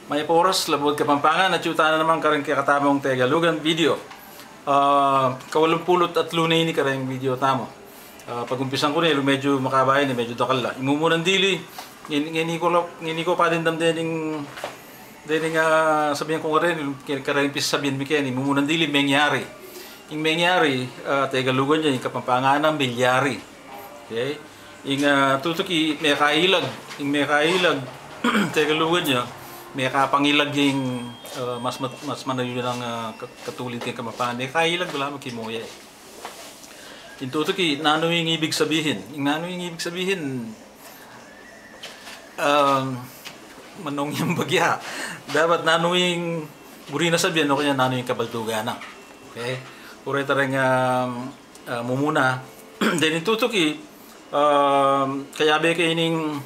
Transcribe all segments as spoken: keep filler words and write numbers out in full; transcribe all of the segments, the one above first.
Mayap a oras, Labuad Kapampangan, atyu tana naman kareng kekatamung Tegalugan video. Ah, kawalumpulu't atlu na ini kareng video tamu. Ah, pagumpisan ku ne, medyu makaba ini, medyu dakal la. Ing mumunang dili, ngeni, ngeni ku la, ngeni ku pa dimdam dening, dening, ah, sabian ku ngeni, kareng pisasabian mi keni, ing mumunang dili, mengyari. Ing mengyari, ah, Tegalugan ya, ing Kapampangan na, milyari. Okay? Ing, ah, tutuki, mekailag. Ing mekailag, Tegalugan ya, mekapangilag ing, ah, mas mat-, mas manayun a, ah, ka-, katulid keng Kapampangan. Mekailag, ala mu kimoya e. Ing tutuki, nanu ing ibig sabihin? Ing nanu ing ibig sabihin, um, manung yang bagya. Dapat nanu ing buri nang sabian o kaya nanu ing kabaldugan na. Okay? Uray ta reng, um, ah, mumuna. Then ing tutuki, um, kayabe ke ining,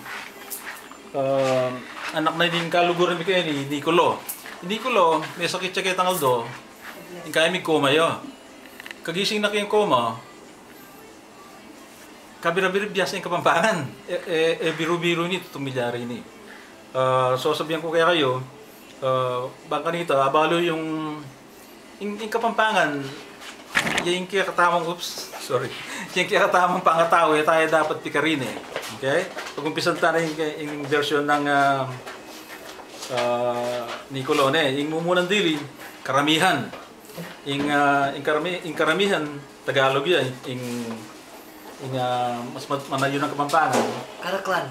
um, anak na ning kaluguran mi keni, Niculo. Niculo, mesakit ya ketang aldo. Ing kaya migkoma ya. Kagising na keng koma, kabira-bira biasa ing Kapampangan. E, e, e biru-biru ini, tutung milyari ini. Ah, so, sabian ku kekayu, ah, bang kanita, abalu yung, ing, ing Kapampangan, ya ing kekatamung, oops, sorry. Ya ing kekatamung pangatau, e taya dapat pikarine. Okay? Pagumpisan tana ing, ing version nang, ah, ah, Niculo, ne. Ing mumunang dili, karamihan. Ing, ah, ing karami-, ing karamihan, Tagalog ya, ing, ing, ah, mas mat-, manayun a Kapampangan. Karaklan.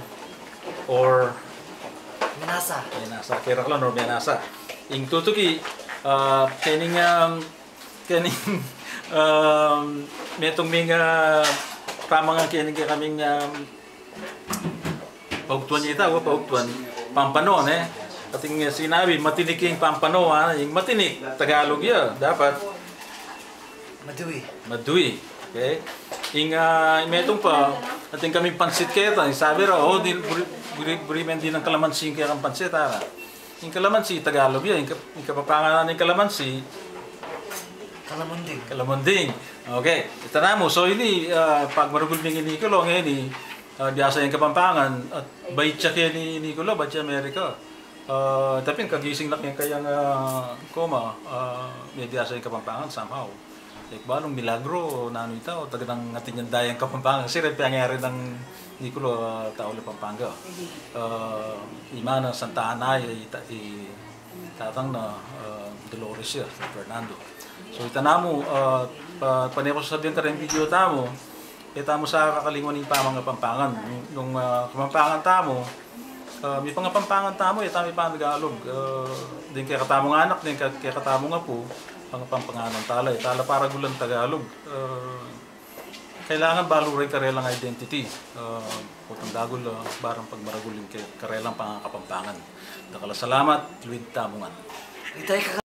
Or menasa. Menasa, karaklan or menasa. Ing tutuki, ah, kening, um, kening, um, metung ming, ah, pamangan kening kekaming, um, pauktuan ya ita, wa, pauktuan. Pampano, ne? Ating, eh, sinabi, matinik ing pampano, ha? Ing matinik, Tagalog ya, dapat madui. Madui. Okay? Ing, ah, metung pa, ating kaming pansit keta, ing sabi ra, o, di, buri, buri, buri men dinan kalamansi ing kekang pansit, ha? Ing kalamansi, Tagalog ya, ing ka-, ing Kapampangan ning kalamansi, kalamunding. Kalamunding. Okay, ita namu. So ini, ah, pagmaragul mi keni Niculo, ngeni, ah, biasa yang Kapampangan, at bait ya keni Niculo, bait ya Amerika. Ah, tapi kagising na keng kayang, ah, koma, ah, mebiasa yang Kapampangan somehow. Like, ba, nung milagro, nanu ita, o taganang atin yang dayang Kapampangan. Kasi reng panyari nang Niculo, ah, tau la Pampanga. Ah, ima na Santa Ana, i, i, tatang na, ah, Dolores ya, Fernando. So, ita namu, ah, pa, pane ku sasabian kareng video tamu, e tamu sa kakalingwan ing pamangapampangan. Nung, nung, ah, Kapampangan tamu, ah, mipangapampangan tamu, e tamu ipangatagalog. Ah, deng kekatamung anak, deng ke-, kekatamung apu, pangapampanganan tala, e tala paragulan Tagalog. Ah, kailangan balu reng karelang identity. Ah, potang dagul, ah, barang pagmaragul ing ke-, karelang pangakapampangan. Dakal a salamat, luid tamu ngan. Itay ka